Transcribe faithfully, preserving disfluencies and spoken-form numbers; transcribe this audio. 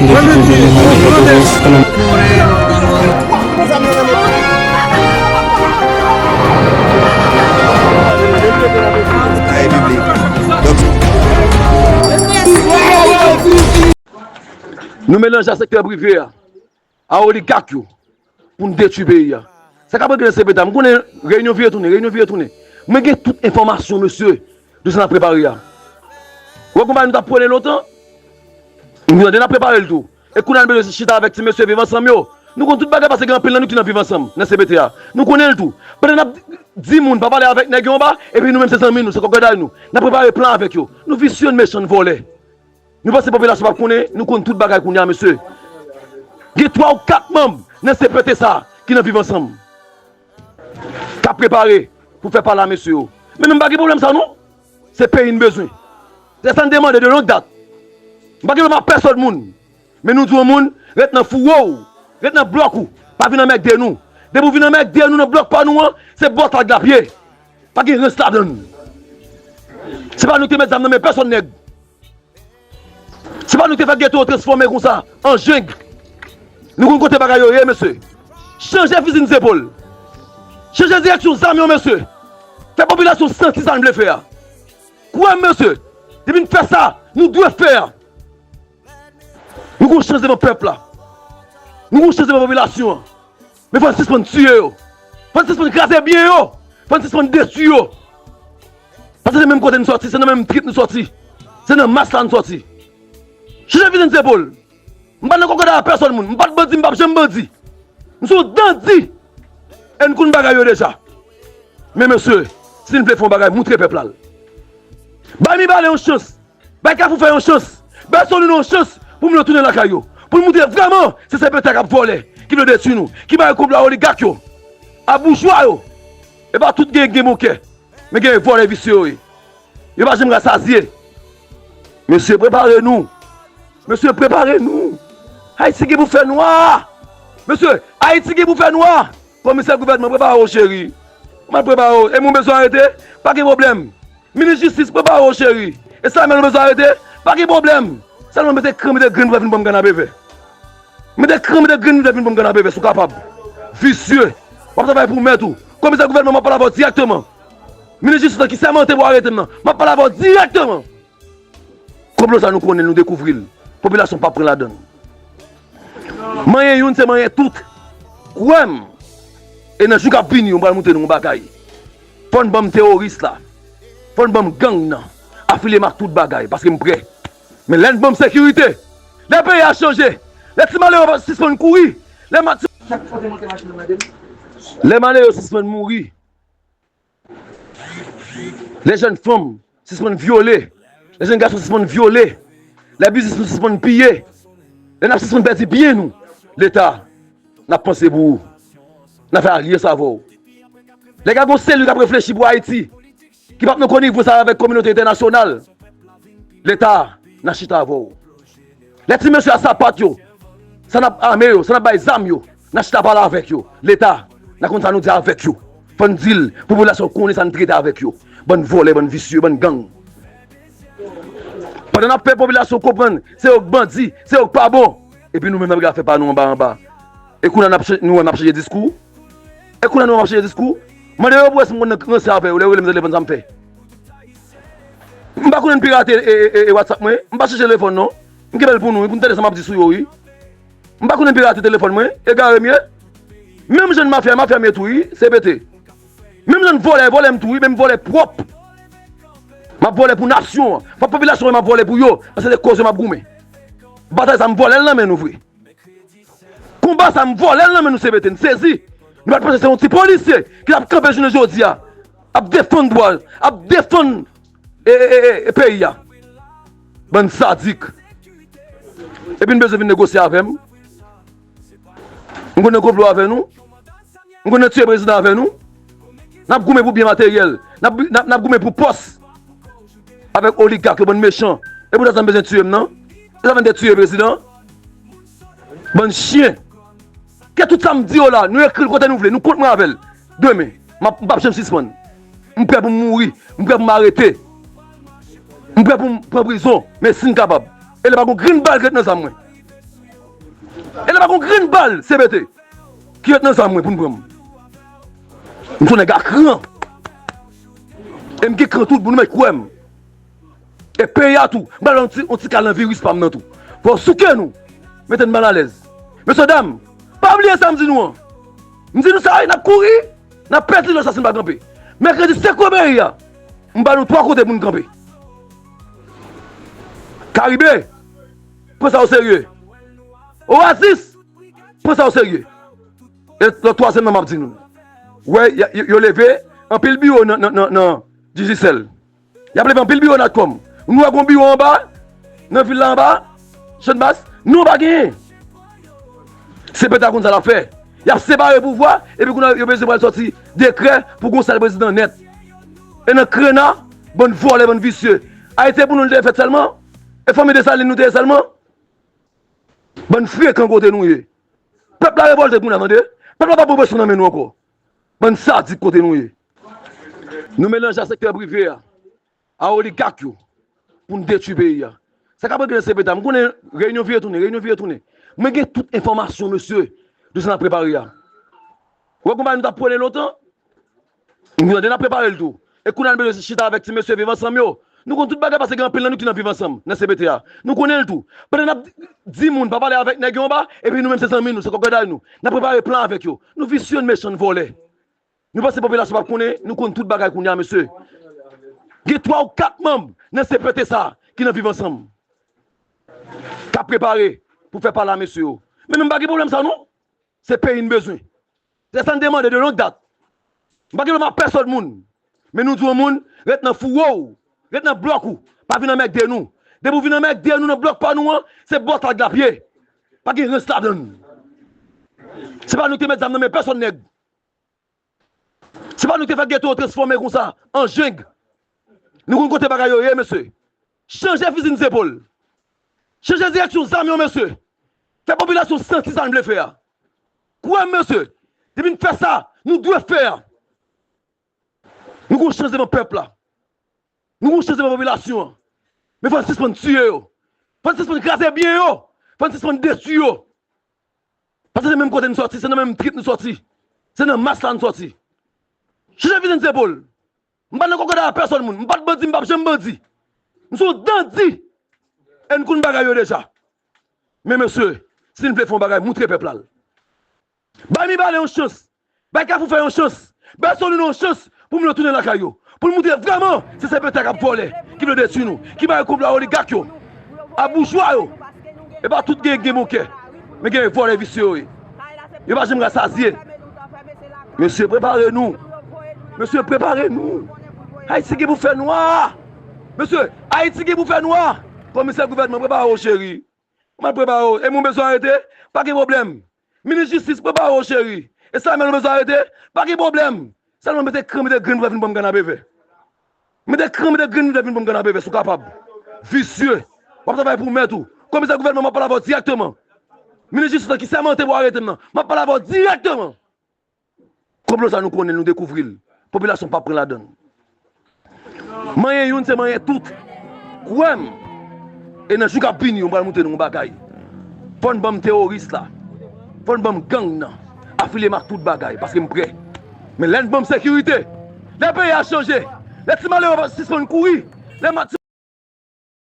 Nou melanje a sektè prive a, a oligak yo, pou n detwi peyi a. Sa k ap regle nan C P T a, m konnen reyinyon vire tounen, reyinyon vire tounen. Mwen gen tout enfòmasyon, mesye, de sa n ap prepare a. Ou wè konba nou t ap pwone lontan? M tande n ap prepare l tou. E kounye a n bezwen chita avèk ti mesye Viv Ansanm yo. Nou konn tout bagay paske gen anpil nan nou ki nan Viv Ansanm, nan C P T a. Nou konnen l tou. Pandan n ap di moun pa pale avèk nèg yo anba, epi nou menm se zanmi nou, se kòkòday nou. N ap prepare plan avèk yo. Nou visye, n mechan, n vòlè. Nou panse popilasyon p ap konnen, nou konn tout bagay kounye a, mesye. Gen twa ou kat manm nan C P T sa a ki nan Viv Ansanm, k ap prepare pou fè pale a mesye yo. Men nou pa gen pwoblèm sa non. Se peyi n bezwen. Se sa n te mande de longue date. M pa gen pwoblèm ak pèsòn moun. Men nou di yon moun, ret nan fouwo w, ret nan blòk ou. Pa vin anmègde nou. Depi w vin anmègde nou nan blòk pa nou an, se bòt ak lapye. Pa gen rans ladan l. Se pa nou ki te met zam nan men pèsòn nèg. Se pa nou ki te fè geto yo transfòme konsa an jeng. Nou konn kote bagay yo ye, mesye. Chanje fizi n zepòl. Chanje direksyon zam yo, mesye. Fè popilasyon santi sa n vle fè a. Kwè m, mesye, depi n fè sa, nou dwe fè a. Nou gon chans devan pèp la. Nou gon chans devan popilasyon an. Men fò n sispann tiye yo. Fò n sispann kraze byen yo. Fò n sispann detwi yo. Paske se menm kote n sòti, se nan menm trip n sòti. Se nan mas la n sòti. Chanje fizi n zepòl. M pa nan kòkòday a pèsòn moun. M pa t bandi, m p ap janm bandi. M se yon dandi. E n konn bagay yo deja. Men mesye, si n vle fè yon bagay, moutre pèp la l. Bay Mibalè yon chans. Bay Kafou Fè yon chans. Bay Solino yon chans pou moun yo tounen lakay yo. Pou n moutre vrèman se C P T a k ap vòlè, ki vle detwi nou, ki mare konplo a oligak yo, a boujwa yo. E pa tout gen, gen bon kè. Men gen vòlè visye yo ye. Yo pa janm rasazye. Mesye, prepare nou. Mesye, prepare nou. Ayiti gen pou fè nwa. Mesye, Ayiti gen pou fè nwa. Komisè gouvènman, prepare w, cheri. Mwen prepare w. E moun bezwen arete? Pa gen pwoblèm. Minis jistis, prepare w, cheri. E Samuel, ou bezwen arete? Pa gen pwoblèm. Sèlman mete kran, mete grenn pou fè vin ban m kannapevè. Mete kran, mete grenn pou fè vin ban m kannapevè, si w kapab. Visye. W ap travay pou mèt ou. Komisè gouvènman, m ap pale avè w dirèkteman. Minis jistis la ki sèmante pou arete m nan, m ap pale avè w dirèkteman. Konplo sa nou konnen, nou dekouvri l. Popilasyon p ap pran ladan l. Manyen youn se manyen tout. Kwè m. E nan jou k ap vini yo, m pral moutre nou yon bagay. Fò n ban m teworis la. Fò n ban m gang nan. Afilye m ak tout bagay, paske m prè. Men lè n ban m sekirite, lè peyi a chanje, lè ti malere yo sispann kouri, lè ma-, lè malere yo sispann mouri, lè jèn fanm sispann vyole, lè jèn gason sispann vyole, lè biznis nou sispann piye, lè n ap sispann pèdi byen nou, Leta, n ap panse pou ou. N ap fè alyans avè w. Lè gen yon seli k ap reflechi pou Ayiti, ki p ap nan konivrans avèk kominote entènasyonal, Leta, n a chita avè w. Lè ti mesye a sapat yo, sa n ap ame yo, sa n ap bay zam yo, n a chita pale avèk yo. Leta, n a konn sa nou di avèk yo. Fò n di l, pou popilasyon konnen sa n trete avèk yo. Bann vòlè, bann visye, bann gang. Pandan n ap fè popilasyon konprann se yo k bandi, se yo k pa bon, epi nou menm n ap gade fè pa nou anba anba. E kounye a n ap cha-, nou wè n ap chanje diskou. E kounye a nou wè n ap chanje diskou. Mande yo pou wè si m konn nan ranse avè yo, lè yo rele m nan telefòn sa m fè. M pa konnen n pirate e, e, e, e WhatsApp mwen. M pa chèche telefòn non. M kenbe l pou nou wi, pou n tande sa m ap di sou yo wi. M pa konnen n pirate telefòn mwen, egare m ye. Menm jan n mafya, mafya m ye tou wi, C P T. Menm jan n vòlè, vòlè m tou wi, men m vòlè pwòp. M ap vòlè pou nasyon an. Fòk popilasyon wè m ap vòlè pou yo, paske se koz yo m ap goumen. Batay sa m vòlè l nan men nou vre. Konba sa m vòlè l nan men nou, C P T, n sezi. Nou pa t panse se yon ti polisye ki t ap kanpe jounen jodi a, ap defann dwa, ap defann e, e, e, e, e peyi a. Bann sadik. Epi n bezwen vin negosye avè m. M konn nan konplo avè nou. M konn nan tiye prezidan avè nou. N ap goumen pou byen materyèl. N ap, n ap, n ap goumen pou pòs. Avèk oligak yo, bann mechan. E poutèt sa n bezwen tiye m nan? E sa fè n te tiye prezidan? Bann chen. Ke tout sa m di yo la, nou ekri l kote nou vle, nou kont mwen avè l. Demen, m ap, m p ap janm sispann. M prè pou m mouri, m prè pou m arete. M prè pou m pran prizon, men si n kapab. E lè pa gon grenn bal k ret nan zam mwen. E lè pa gon grenn bal C P T ki ret nan zam mwen pou n pran m. M se yon nèg a kran. E m gen kran tout moun, nou mèt kwè m. E peyi a tou, m pral yon ti, yon ti kal nan viris pa m nan tou. Fò w souke nou. Mete n mal alèz. Mesye dam, pa bliye sa m di nou an. M di nou sa, wi, n ap kouri, n ap pèdi lòt sa si n pa kanpe. Mèkredi, se kou peyi a. M ba nou twa kote pou n kanpe. Karibe, pran sa oserye. Oasis, pran sa oserye. E lòt twazyèm nan m ap di nou. Wè, y a- yo, yo leve anpil biwo nan, nan, nan, nan Digicel. Y ap leve anpil biwo Natcom. Nou wè gon biwo anba, nan vil la anba, Channmas, nou pa genyen. Se peta konn sa l ap fè. Y ap separe pouvwa, epi kounye a yo bezwen pral sòti dekrè pou gon sal prezidan nèt. E nan krena, bann vòlè, bann visye. Ayiti pou nou l te fèt sèlman? E fanmi Desalin nou te ye sèlman? Bann frekan kote nou ye. Pèp la revòlte kounye a, tande. Pèp la pa pran presyon nan men nou ankò. Bann sadik kote nou ye. Nou melanje a sektè prive a, a oligak yo, pou n detwi peyi a. Sa k ap regle nan C P T a, m konnen reyinyon vire tounen, reyinyon vire tounen. Mwen gen tout enfòmasyon, mesye, de sa n ap prepare a. Ou wè konba nou t ap pwone lontan? M tande n ap prepare l tou. E kounye a nou bezwen chita avèk ti mesye Viv Ansanm yo. Nou konn tout bagay paske gen anpil nan nou ki nan Viv Ansanm, nan C P T a. Nou konnen l tou. Pandan n ap di moun pa pale avèk nèg yo anba, epi nou menm se zanmi nou, se kòkòday nou. N ap prepare plan avèk yo. Nou visye, n mechan, n vòlè. Nou panse popilasyon p ap konnen, nou konn tout bagay kounye a, mesye. Gen twa ou kat manm nan C P T sa a ki nan Viv Ansanm k ap prepare pou fè pale a mesye yo. Men nou pa gen pwoblèm sa non. Se peyi n bezwen. Se sa n te mande de longue date. M pa gen pwoblèm ak pèsòn moun. Men nou di yon moun, ret nan fouwo w, ret nan blòk ou, pa vin anmègde nou. Depi w vin anmègde nou nan blòk pa nou an, se bòt ak lapye. Pa gen rans ladan l. Se pa nou ki te met zam nan men pèsòn nèg. Se pa nou ki te fè geto yo transfòme konsa an jeng. Nou konn kote bagay yo ye, mesye. Chanje fizi n zepòl. Chanje direksyon zam yo, mesye. Fè popilasyon santi sa n vle fè a. Kwè m, mesye, depi n fè sa, nou dwe fè a. Nou gon chans devan pèp la. Nou gon chans devan popilasyon an. Men fò n sispann tiye yo. Fò n sispann kraze byen yo. Fò n sispann detwi yo. Paske se menm kote n sòti, se nan menm trip n sòti. Se nan mas la n sòti. Chanje fizi n zepòl. M pa nan kòkòday a pèsòn moun. M pa t bandi, m p ap janm bandi. M se yon dandi. E n konn bagay yo deja. Men mesye, si n vle fè yon bagay, moutre pèp la l. Bay Mibalè yon chans. Bay Kafou Fè yon chans. Bay Solino yon chans pou moun yo tounen lakay yo. Pou l moutre vrèman se C P T a k ap vòlè, ki vle detwi nou, ki mare koup la oligak yo, a boujwa yo. E pa tout gen, gen bon kè. Men gen vòlè visye yo ye. Yo pa janm rasazye. Mesye, prepare nou. Mesye, prepare nou. Ayiti gen pou fè nwa. Mesye, Ayiti gen pou fè nwa. Komisè gouvènman, prepare w, cheri. Mwen prepare w. E moun bezwen arete? Pa gen pwoblèm. Minis jistis, prepare w, cheri. E Samuel, ou bezwen arete? Pa gen pwoblèm. Sèlman mete kran, mete grenn pou vin ban m kanapevè. Mete kran, mete grenn pou vin ban m kanapevè, si w kapab. Visye. W ap travay pou mèt ou. Komisè gouvènman, m ap pale avè w dirèkteman. Minis jistis la ki sèmante pou arete m nan, m ap pale avè w dirèkteman. Konplo sa nou konnen l, nou dekouvri l. Popilasyon p ap pran ladan l. Manyen youn se manyen tout. Kwè m. E nan jou k ap vini yo, m pral montre nou yon bagay. Fò n ban m teworis la. Fò n ban m gang nan. Afilye m ak tout bagay, paske m prè. Men lè n ban m sekirite, lè peyi a chanje, lè ti malere sispann kouri, lè ma-